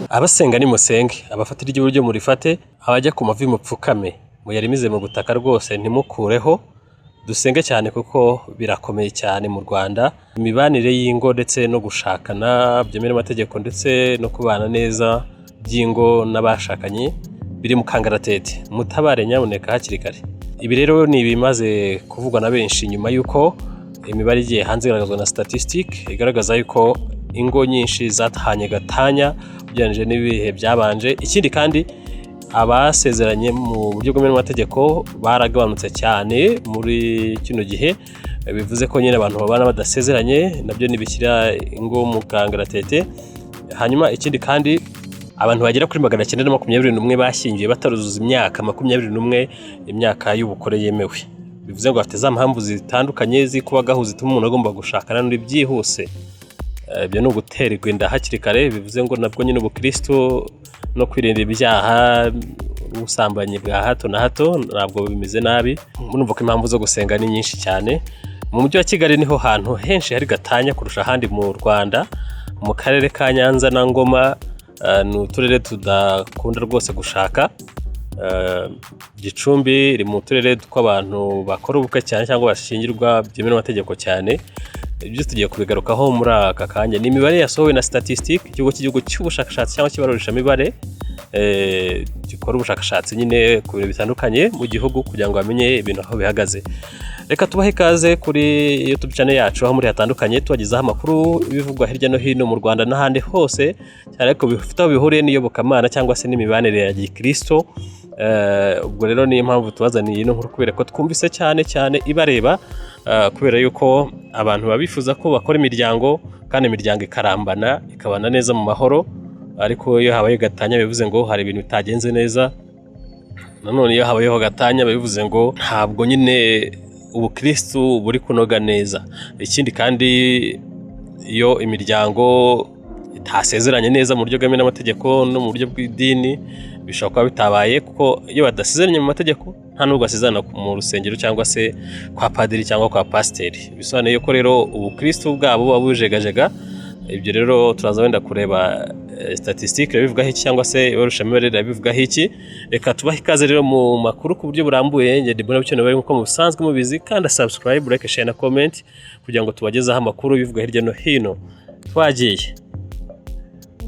Abasenga nimusenge, abafatira iry'iburyo murifate, abajya ku mavi mupfukame, muyarimize mu butaka rwose ntimukureho. Dusenge cyane kuko birakomeye cyane mu Rwanda, imibanire y'ingo ndetse no gushakana byemewe n'amategeko ndetse no kubana neza by'ingo n'abashakanye biri mu kangaratete. Mutabare nyamuneka hakiri kare. Ibi rero ni ibimaze kuvugwa na benshi nyuma y'uko imibare igiye hanze igaragazwa na statistic igaragaza yuko ingo nyinshi zatahanye gatanya ugereranyije n'ibihe byabanje. Ikindi kandi, abasezeranye mu buryo bwemewe n'amategeko baragabanutse cyane muri kino gihe, bivuze ko nyine abantu babana badasezeranye nabyo ntibishyira ingo mu kangaratete. Hanyuma ikindi kandi, abantu bagera kuri 921 bashyingiwe bataruzuza imyaka 21, imyaka y'ubukure yemewe, bivuze ngo bafite za mpamvu zitandukanye z'ikubagahu zituma umuntu agomba gushakana n'undi byihuse. Ibyo ni uguterwa inda hakiri kare, bivuze ngo nabwo nyine ubukristo no kwirinda ibyaha, ubusambanyi bwa hato na hato, ntabwo bimeze nabi. Murumva ko impamvu zo gusenga ni nyinshi cyane. Mu mujyi wa Kigali niho hantu henshi hari gatanya kurusha ahandi mu Rwanda. Mu karere ka Nyanza na Ngoma, ni uturere tudakunda rwose gushaka. Gicumbi iri mu turere tw'abantu bakora ubukwe cyane cyangwa bashyingirwa byemewe n'amategeko cyane. Ibyo tugiye kubigarukaho muri aka kanya. Ni imibare yasohowe na Statistic, ikigo cy'igihugu cy'ubushakashatsi cyangwa cy'ibarurishamibare, gikora ubushakashatsi nyine ku bintu bitandukanye mu gihugu kugira ngo bamenye ibintu aho bihagaze. Reka tubahe ikaze kuri YouTube channel yacu aho muri hatandukanye, tubagezaho amakuru ibivugwa hirya no hino mu Rwanda n'ahandi hose cyane, ariko bifite aho bihuriye n'iyobokamana cyangwa se n'imibanire ya gikristo. Ubwo rero niyo mpamvu tubazaniye ino nkuru, kubera ko twumvise cyane cyane ibareba, kubera yuko abantu baba bifuza ko bakora imiryango kandi imiryango ikarambana, ikabana neza mu mahoro. Ariko iyo habaye gatanya bivuze ngo hari ibintu bitagenze neza. Nanone iyo habayeho gatanya bivuze ngo ntabwo nyine ubukristu buri kunoga neza. Ikindi kandi, iyo imiryango itasezeranye neza mu buryo bwemewe n'amategeko no mu buryo bw'idini, bishobora kuba bitabaye, kuko iyo badasezeranye mu mategeko nta nubwo basezerana mu rusengero cyangwa se kwa padiri cyangwa kwa pasiteri. Bisobanuye ko rero ubukristu bwabo buba bujegajega. Ibyo rero turaza wenda kureba statistique irabivugaho iki cyangwa se ibarushamibare rirabivugaho iki. Reka tubahe ikaze rero mu makuru ku buryo burambuye. Njye Debora Bukene, nk'uko musanzwe mubizi, kandi subscribe, like, share na comment kugira ngo tubagezeho amakuru bivuga hirya no hino. Twagiye.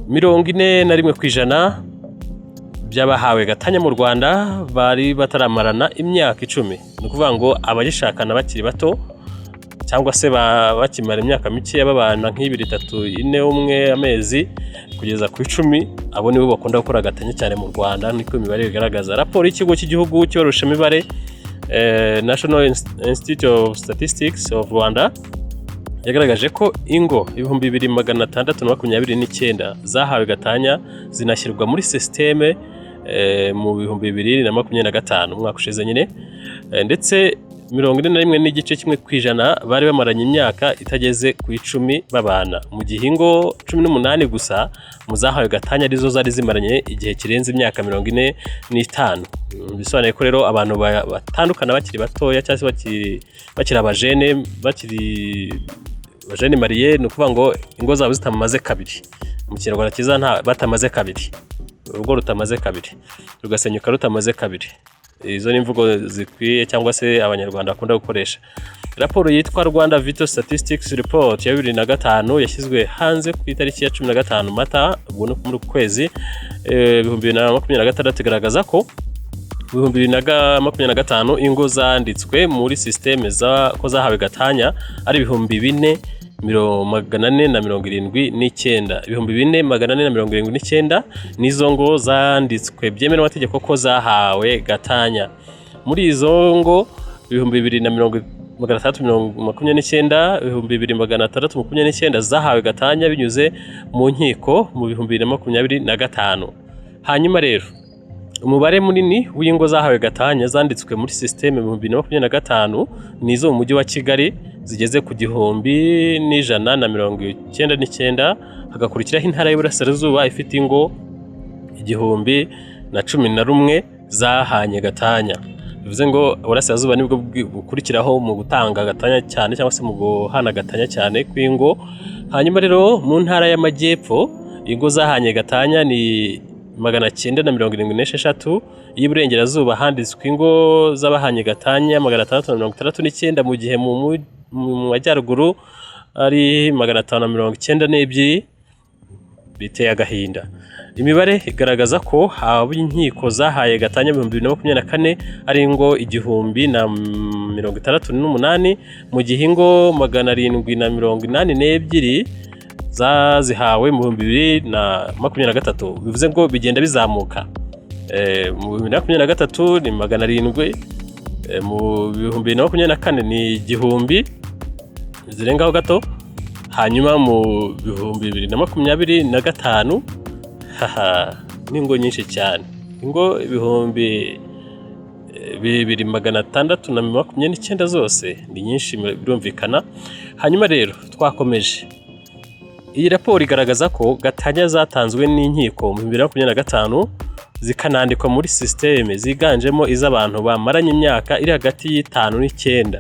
41% by'abahawe gatanya mu Rwanda bari bataramarana imyaka 10. Ni ukuvuga ngo abagishakana bakiri bato cyangwa se bakimara imyaka mikeya babana, nk'ibiri, itatu, ine, umwe, amezi kugeza ku 10, abo nibo bakunda gukora gatanya cyane mu Rwanda, niko imibare bigaragaza. Raporo y'ikigo cy'igihugu cy'ibarurishamibare, National Institute of Statistics of Rwanda, yagaragaje ko ingo 2629 zahawe gatanya zinashyirwa muri sisiteme mu 2025, umwaka ushize nyine, ndetse 41.1% bari bamaranye imyaka itageze ku 10 babana, mu gihe ingo 18 gusa mu zahawe gatanya arizo zari zimaranye igihe kirenze imyaka 45. Bisobanuye ko rero abantu batandukana bakiri batoya cyangwa se bakiri abajene, bakiri abajene mariés, ni ukuvuga ngo ingo zabo zitamaze kabiri, mu Kinyarwanda cyiza nta batamaze kabiri, urugo rutamaze kabiri, rugasenyuka rutamaze kabiri. Izo ni imvugo zikwiye cyangwa se Abanyarwanda bakunda gukoresha. Raporo yitwa Rwanda Vital Statistics Report ya 2005 yashyizwe hanze ku itariki ya 15 Mata, ubwo ni muri uku kwezi, 2026, igaragaza ko mu 2025 ingo zanditswe muri sisiteme ko zahawe gatanya ari 4479. 4479 nizo ngo zanditswe byemewe n'amategeko ko zahawe gatanya. Muri izo ngo, ibihumbi bibiri na mirongo magana atandatu mirongo makumyabiri n'icyenda, 2629 zahawe gatanya binyuze mu nkiko mu 2025. Hanyuma rero umubare munini w'ingo zahawe gatanya zanditswe muri sisiteme mu 2025 ni izo mu mujyi wa Kigali, zigeze ku 1199, hagakurikiraho intara y'Iburasirazuba ifite ingo 1011 zahanye gatanya. Bivuze ngo Uburasirazuba nibwo bukurikiraho mu gutanga gatanya cyane cyangwa se mu guhana gatanya cyane kw'ingo. Hanyuma rero mu ntara y'Amajyepfo Ingo zahanye gatanya ni 976. Y'Iburengerazuba handitswe ingo z'abahanye gatanya 669, mu gihe mu Majyaruguru ari 592. Biteye agahinda. Imibare igaragaza ko abo inkiko zahaye gatanya mu 2024 ari ingo 1068, mu gihe ingo 782 zazihawe mu 2023. Bivuze ngo bigenda bizamuka. Mu 2023 ni 700, mu 2024 ni 1000 zirengaho gato, hanyuma mu 2025, haha, n'ingo nyinshi cyane, ingo 2629 zose ni nyinshi, birumvikana. Hanyuma rero twakomeje. Iyi raporo igaragaza ko gatanya zatanzwe n'inkiko mu 2025 zikanandikwa muri sisiteme ziganjemo iz'abantu bamaranye imyaka iri hagati y'5 n'9,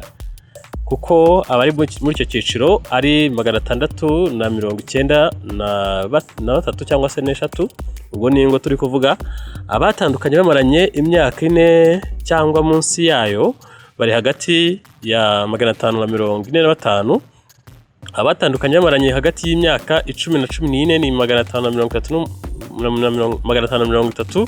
kuko abari muri icyo cyiciro ari 693 cyangwa se n'eshatu. Ubwo ni ingo turi kuvuga. Abatandukanye bamaranye imyaka 4 cyangwa munsi yayo bari hagati ya 545. Abatandukanye bamaranye hagati y'imyaka 10 na 14 ni 530,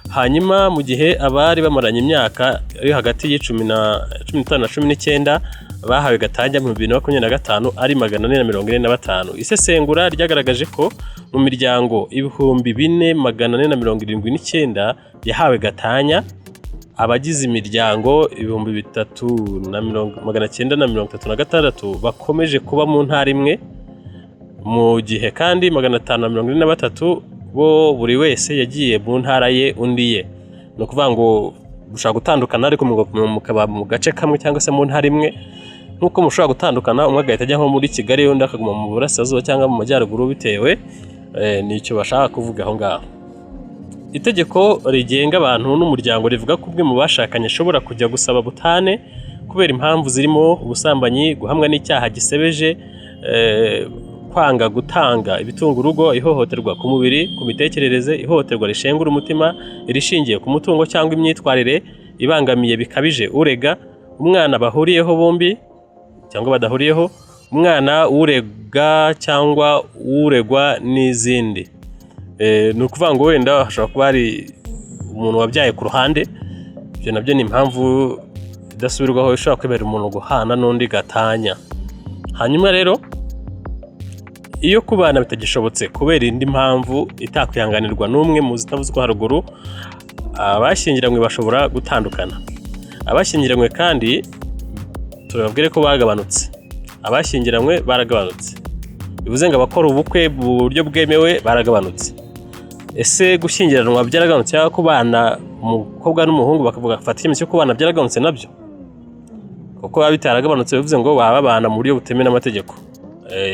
hanyuma mu gihe abari bamaranye imyaka iri hagati y'icumi na 15 na 19 bahawe gatanya mu 2025 ari 445. Isesengura ryagaragaje ko mu miryango 4479 yahawe gatanya, abagize imiryango 3936 bakomeje kuba mu ntara imwe, mu gihe kandi 543 bo buri wese yagiye mu ntara ye undi ye. Ni ukuvuga ngo mushobora gutandukana ariko mukaba mu gace kamwe cyangwa se mu ntara imwe, nk'uko mushobora gutandukana umwe agahita ajya nko muri Kigali, undi akaguma mu burasirazuba cyangwa mu majyaruguru, bitewe n'icyo bashaka kuvuga aho ngaho. Itegeko rigenga abantu n'umuryango rivuga ko umwe mu bashakanye ashobora kujya gusaba butane kubera impamvu zirimo ubusambanyi, guhamwa n'icyaha gisebeje, kwanga gutanga ibitunga urugo, ihohoterwa ku mubiri, ku mitekerereze, ihohoterwa rishengura umutima, irishingiye ku mutungo cyangwa imyitwarire ibangamiye bikabije urega, umwana bahuriyeho bombi cyangwa badahuriyeho, umwana urega cyangwa uregwa n'izindi. Ni ukuvuga ngo wenda hashobora kuba hari umuntu wabyaye ku ruhande. Ibyo nabyo ni impamvu idasubirwaho ishobora kwemerera umuntu guhana n'undi gatanya. Hanyuma rero iyo kubana bitagishobotse kubera indi mpamvu itakwihanganirwa n'umwe mu zitavuzwa haruguru, abashyingiranywe bashobora gutandukana. Abashyingiranywe kandi tubabwire ko bagabanutse. Abashyingiranywe baragabanutse, bivuze ngo abakora ubukwe mu buryo bwemewe baragabanutse. Ese gushyingiranwa byaragabanutse, cyangwa kubana umukobwa n'umuhungu bakavuga fata icyemezo cyo kubana byaragabanutse nabyo? Kuko biba bitaragabanutse, bivuze ngo baba babana mu buryo butemewe n'amategeko.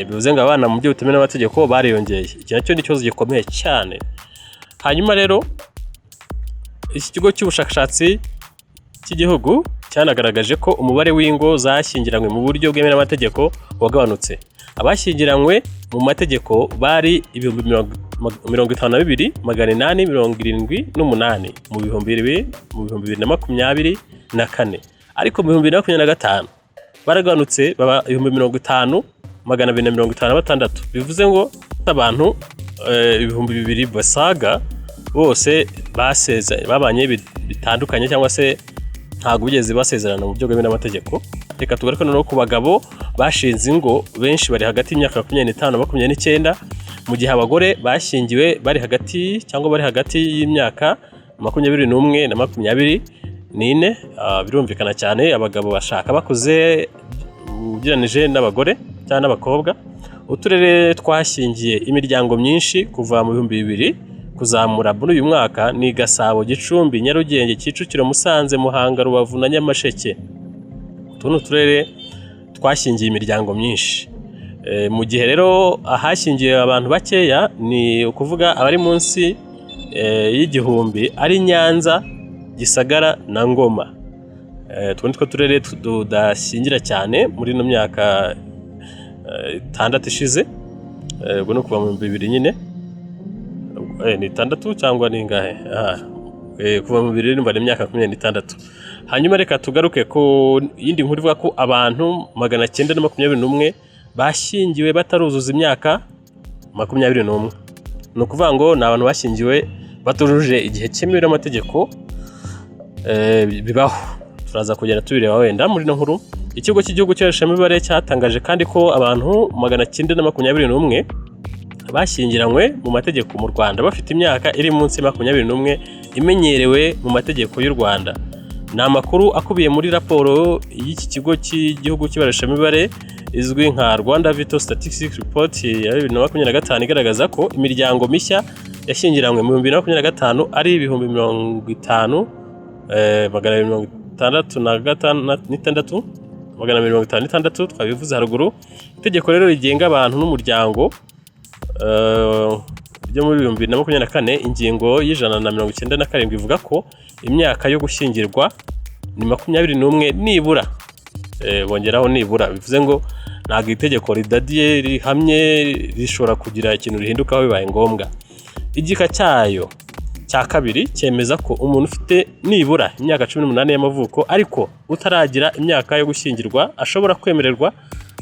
Bivuze ngo abana mu buryo butemewe n'amategeko bariyongeye. Iki nacyo ni ikibazo gikomeye cyane. Hanyuma rero iki kigo cy'ubushakashatsi cy'igihugu cyanagaragaje ko umubare w'ingo zashyingiranywe mu buryo bwemewe n'amategeko wagabanutse. Abashyingiranywe mu mategeko bari 52,878 mu 2024, ariko mu 2025 baragabanutse baba 50,256. Bivuze ngo abantu 2000 basaga bose baseze babanye bitandukanye cyangwa se ntabwo bigeze basezerana mu buryo bwemewe n'amategeko. Reka tugaruke noneho ku bagabo bashinze ingo. Benshi bari hagati y'imyaka 25 na 29, mu gihe abagore bashyingiwe bari hagati cyangwa bari hagati y'imyaka 21 na 24. Birumvikana cyane, abagabo bashaka bakuze ugereranije n'abagore cyangwa n'abakobwa. Uturere twashyingiye imiryango myinshi kuva mu 2000 kuzamura muri uyu mwaka ni Gasabo, Gicumbi, Nyarugenge, Kicukiro, Musanze, Muhanga, Rubavu na Nyamasheke. Utu ni uturere twashyingiye imiryango myinshi. Mu gihe rero ahashyingiye abantu bakeya, ni ukuvuga abari munsi y'1000, ari Nyanza, Gisagara na Ngoma. Utwo ni two turere tudashyingira cyane muri ino myaka 6 ishize. Ubwo ni ukuva mu 2000 nyine. Ni itandatu cyangwa ni ingahe? Aha. Kuva mu bibiri numva ni imyaka 26. Hanyuma reka tugaruke ku yindi nkuru ivuga ko abantu 921 bashyingiwe bataruzuza imyaka 21. Ni ukuvuga ngo ni abantu bashyingiwe batujuje igihe cyemewe n'amategeko. Bibaho, turaza kugenda tubireba wenda muri ino nkuru. Ikigo cy'Igihugu cy'ibarurishamibare cyatangaje kandi ko abantu 921 bashyingiranywe mu mategeko mu Rwanda bafite imyaka iri munsi ya 21 imenyerewe mu mategeko y'u Rwanda. Ni amakuru akubiye muri raporo y'iki kigo cy'Igihugu cy'ibarurishamibare izwi nka Rwanda Vital Statistics Report ya 2025, igaragaza ko imiryango mishya yashyingiranywe mu 2025 ari 50 256, 256, twabivuze haruguru. Itegeko rero rigenga abantu n'umuryango ryo muri 2024, ingingo y'197, ivuga ko imyaka yo gushyingirwa ni 21 nibura. Bongeraho nibura, bivuze ngo ntabwo itegeko ridadiye rihamye, rishobora kugira ikintu rihindukaho bibaye ngombwa. Igika cyayo cya kabiri cyemeza ko umuntu ufite nibura imyaka 18 y'amavuko ariko utaragira imyaka yo gushyingirwa ashobora kwemererwa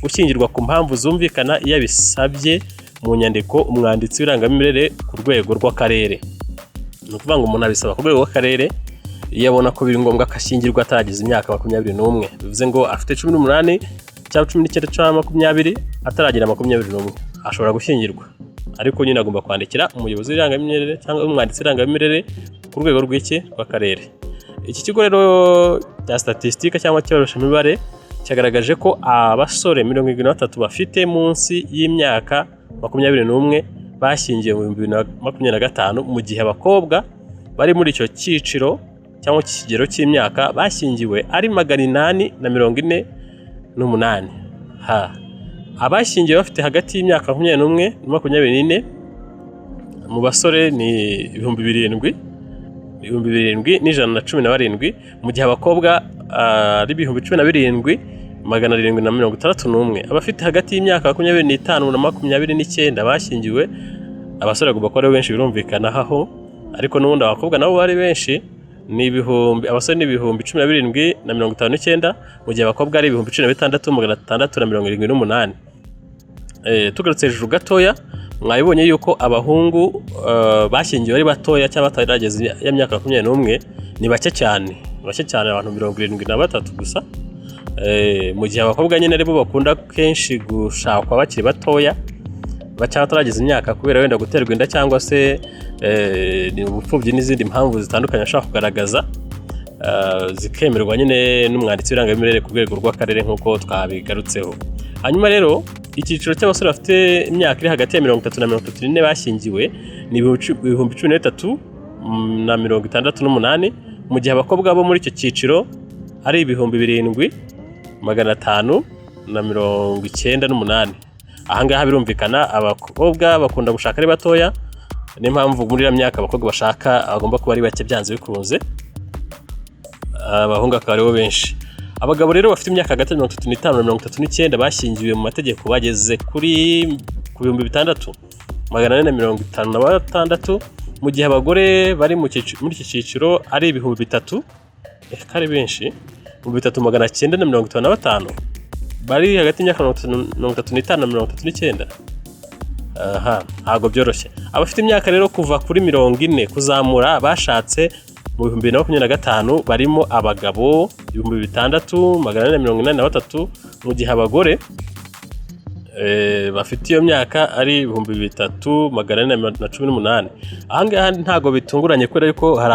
gushyingirwa ku mpamvu zumvikana iyo abisabye mu nyandiko umwanditsi w'irangamimerere ku rwego rw'akarere. Ni ukuvuga ngo umuntu abisaba ku rwego rw'akarere iyo abona ko biri ngombwa ko ashyingirwa atarageza imyaka 21. Bivuze ngo afite 18 cyangwa 19 cyangwa 20, ataragira 21, ashobora gushyingirwa, ariko nyine agomba kwandikira umuyobozi w'irangamimerere cyangwa umwanditsi w'irangamimerere ku rwego rw'iki rw'akarere. Iki kigo rero cya statistique cyangwa cy'ibarurishamibare cyagaragaje ko abasore 73 bafite munsi y'imyaka 21 bashyingiwe mu 2025, mu gihe abakobwa bari muri icyo cyiciro cyangwa iki kigero cy'imyaka bashyingiwe ari 848. Ha abashyingiwe bafite hagati y'imyaka 21 na 24 mu basore ni 7117, mu gihe abakobwa ari 17,761. Abafite hagati y'imyaka 25 na 29 bashyingiwe, abasore bagomba kuba ari benshi birumvikana aho, ariko n'ubundi abakobwa nabo bari benshi, ni ibihumbi, abasore ni 17,059, mu gihe abakobwa ari 16,678. Tugarutse hejuru gatoya, mwabibonye yuko abahungu bashyingiwe ari batoya cyangwa batarageza ya myaka 21 ni bake cyane, bake cyane, abantu 73 gusa. Mu gihe abakobwa nyine aribo bakunda kenshi gushakwa bakiri batoya cyangwa batarageza imyaka, kubera wenda guterwa inda cyangwa se ni ubupfubyi n'izindi mpamvu zitandukanye ashobora kugaragaza, zikemerwa nyine n'umwanditsi w'irangamimerere ku rwego rw'akarere nk'uko twabigarutseho. Hanyuma rero icyiciro cy'abasore bafite imyaka iri hagati ya 30 na 34 bashyingiwe ni 13,068, mu gihe abakobwa bo muri icyo cyiciro ari 7,598. Ahangaha birumvikana, abakobwa bakunda gushaka ari batoya, niyo mpamvu muri iriya myaka abakobwa bashaka bagomba kuba ari bake byanze bikunze, abahungu akaba aribo benshi. Abagabo rero bafite imyaka hagati ya 35 na 39 bashyingiwe mu mategeko bageze ku 6,456, mu gihe abagore bari muri iki cyiciro ari 3000, ko ari benshi, 3,955, bari hagati y'imyaka 35 na 39. Aha ntabwo byoroshye. Abafite imyaka rero kuva kuri 40 kuzamura bashatse mu 2025 barimo abagabo 6,483, mu gihe abagore bafite iyo myaka ari 3,418. Aha ngaha ntabwo bitunguranye, kubera yuko hari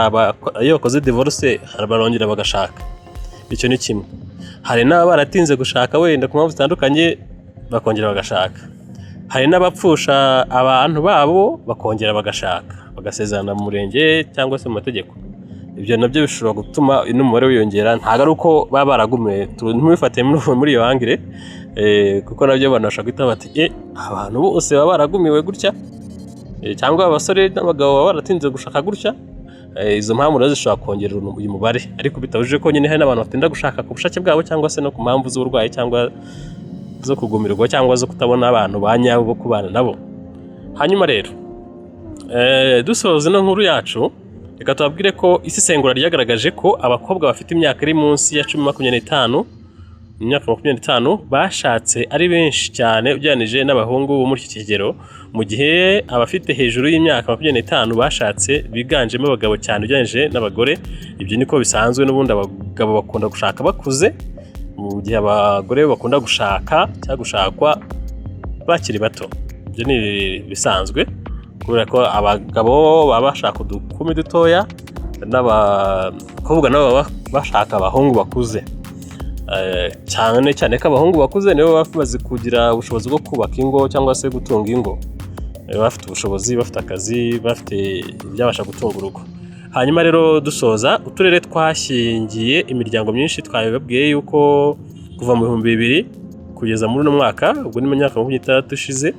iyo bakoze divorce hari barongera bagashaka, icyo ni kimwe. Hari n'ababa baratinze gushaka wenda ku mpamvu zitandukanye, bakongera bagashaka. Hari n'abapfusha abantu babo bakongera bagashaka, bagasezerana mu murenge cyangwa se mu mategeko. Ibyo nabyo bishobora gutuma n'umubare wiyongera. Ntabwo ari uko baba baragumiwe, ntubifate muri iyo angle, kuko nabyo abantu bashobora guhita bati: "Abantu bose baba baragumiwe gutya?" Cyangwa abasore n'abagabo baba baratinze gushaka gutya. Izo mpamvu nazo zishobora kongera uyu mubare, ariko bitabujije ko nyine hari n'abantu batinda gushaka ku bushake bwabo cyangwa se no ku mpamvu z'uburwayi cyangwa zo kugumirwa cyangwa zo kutabona abantu ba nyabo bo kubana nabo. Hanyuma rero Dusoza ino nkuru yacu, reka tubabwire ko isesengura ryagaragaje ko abakobwa bafite imyaka iri munsi ya 10 25, imyaka 25, bashatse ari benshi cyane ugereranije n'abahungu bo muri iki kigero, mu gihe abafite hejuru y'imyaka 25 bashatse biganjemo abagabo cyane ugereranije n'abagore. Ibyo niko bisanzwe n'ubundi, abagabo bakunda gushaka bakuze, mu gihe abagore bakunda gushaka cyangwa gushakwa bakiri bato. Ibyo ni ibisanzwe kubera ko abagabo baba bashaka udukumi dutoya, n'abakobwa nabo baba bashaka abahungu bakuze. Cyane cyane ko abahungu bakuze nibo baba bamaze kugira ubushobozi bwo kubaka ingo cyangwa se gutunga ingo. Bafite ubushobozi, bafite akazi, bafite ibyabasha gutunga urugo. Hanyuma rero dusoza, uturere twashyingiye imiryango myinshi, twabibabwiye yuko kuva mu 2000 kugeza muri uno mwaka, ubwo ni mu myaka 26 ishize,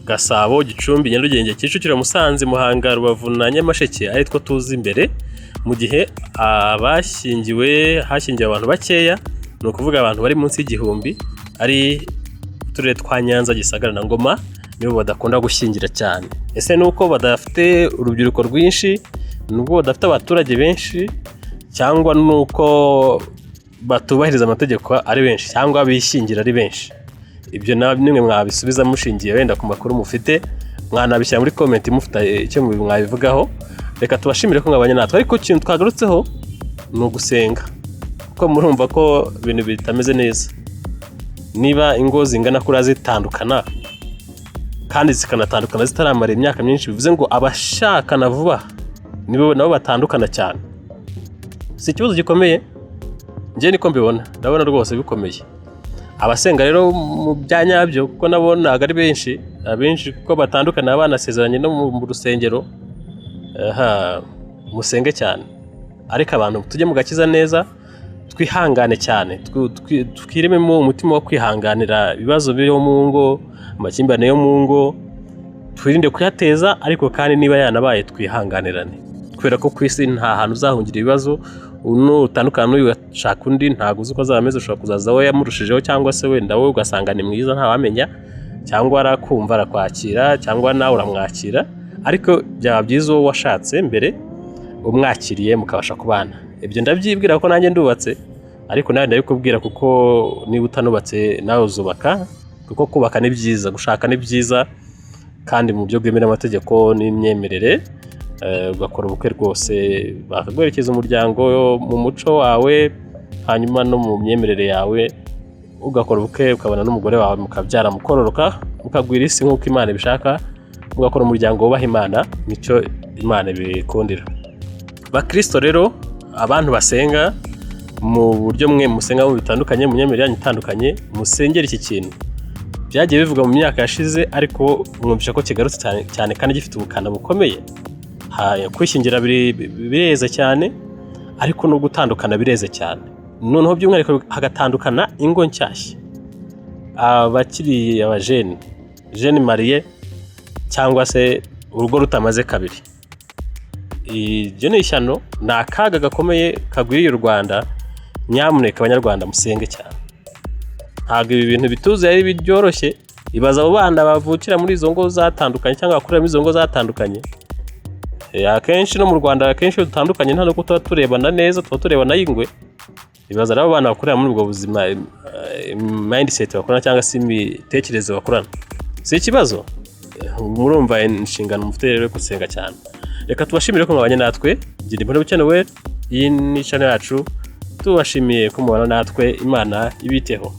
Gasabo, Gicumbi, Nyarugenge, Kicukiro, Musanze, Muhanga, Rubavu na Nyamasheke ari two tuzi imbere, mu gihe abashyingiwe hashyingiwe abantu bakeya, ni ukuvuga abantu bari munsi y'igihumbi, ari uturere twa Nyanza, Gisagara na Ngoma, nibo badakunda gushyingira cyane. Ese ni uko badafite urubyiruko rwinshi, ni uko badafite abaturage benshi, cyangwa ni uko batubahiriza amategeko ari benshi, cyangwa bishyingira ari benshi? Ibyo nimwe mwabisubiza mushingiye wenda ku makuru mufite, mwanabishyira muri comment mufite icyo mwabivugaho. Reka tubashimire ko mwabanye natwe, ariko ikintu twagarutseho ni ugusenga, kuko murumva ko ibintu bitameze neza. Niba ingo zingana kuriya zitandukana, kandi zikanatandukana zitaramara imyaka myinshi, bivuze ngo abashakana vuba nibo nabo batandukana cyane. Si ikibazo gikomeye? Njye niko mbibona, ndabona rwose bikomeye. Abasenga rero mu bya nyabyo, kuko nabo ntabwo ari benshi, abenshi kuko batandukana banasezeranye no mu rusengero. Aha, musenge cyane, ariko abantu tujye mu gakiza neza, twihangane cyane, twirememo umutima wo kwihanganira ibibazo biri mu ngo, amakimbirane yo mu ngo, twirinde kuyateza, ariko kandi niba yanabaye twihanganirane, kubera ko ku isi nta hantu uzahungira ibibazo. Nutandukana n'uyu ugashaka undi, ntabwo uzi uko azaba ameze. Ushobora kuzaza we yamurushijeho, cyangwa se wenda wowe ugasanga ni mwiza, ntawamenya, cyangwa arakumva arakwakira, cyangwa nawe uramwakira. Ariko byaba byiza uwo washatse mbere umwakiriye, mukabasha kubana. Ibyo ndabyibwira ko nanjye ndubatse, ariko nawe ndabikubwira kuko niba utanubatse nawe uzubaka, kuko kubaka ni byiza, gushaka ni byiza, kandi mu buryo bwemewe n'amategeko n'imyemerere, ugakora ubukwe rwose, bakaguherekeza umuryango mu muco wawe, hanyuma no mu myemerere yawe, ugakora ubukwe, ukabana n'umugore wawe, mukabyara, mukororoka, mukagwira isi nk'uko Imana ibishaka, mugakora umuryango wubaha Imana, nicyo Imana ibikundira. Bakristo rero, abantu basenga mu buryo mwe musenga mu bitandukanye, mu myemerere yanyu itandukanye, musengera iki kintu. Byagiye bivugwa mu myaka yashize, ariko mwumvisha ko kigarutse cyane cyane kandi gifite ubukana bukomeye. Kwishyingira bireze cyane, ariko no gutandukana bireze cyane. Noneho by'umwihariko hagatandukana ingo nshyashya, abakiri abajeunes, jeunes mariés, cyangwa se urugo rutamaze kabiri. Ibyo ni ishyano, ni akaga gakomeye kagwiriye u Rwanda. Nyamuneka Abanyarwanda, musenge cyane. Ntabwo ibi bintu bituze ari byoroshye. Ibaza abo bana bavukira muri izo ngo zatandukanye cyangwa bakurira muri izo ngo zatandukanye. Akenshi no mu Rwanda, akenshi iyo dutandukanye nta nubwo tuba turebana neza, tuba turebana y'ingwe. Ibaza rero abo bana bakurira muri ubwo buzima, mindset bakurana cyangwa se imitekerereze bakurana. Si ikibazo? Murumva inshingano mufite rero yo gusenga cyane. Reka tubashimire ko mwabanye natwe. Gira impano bukenewe, iyi ni channel yacu. Tubashimiye ko mubana natwe. Imana ibiteho.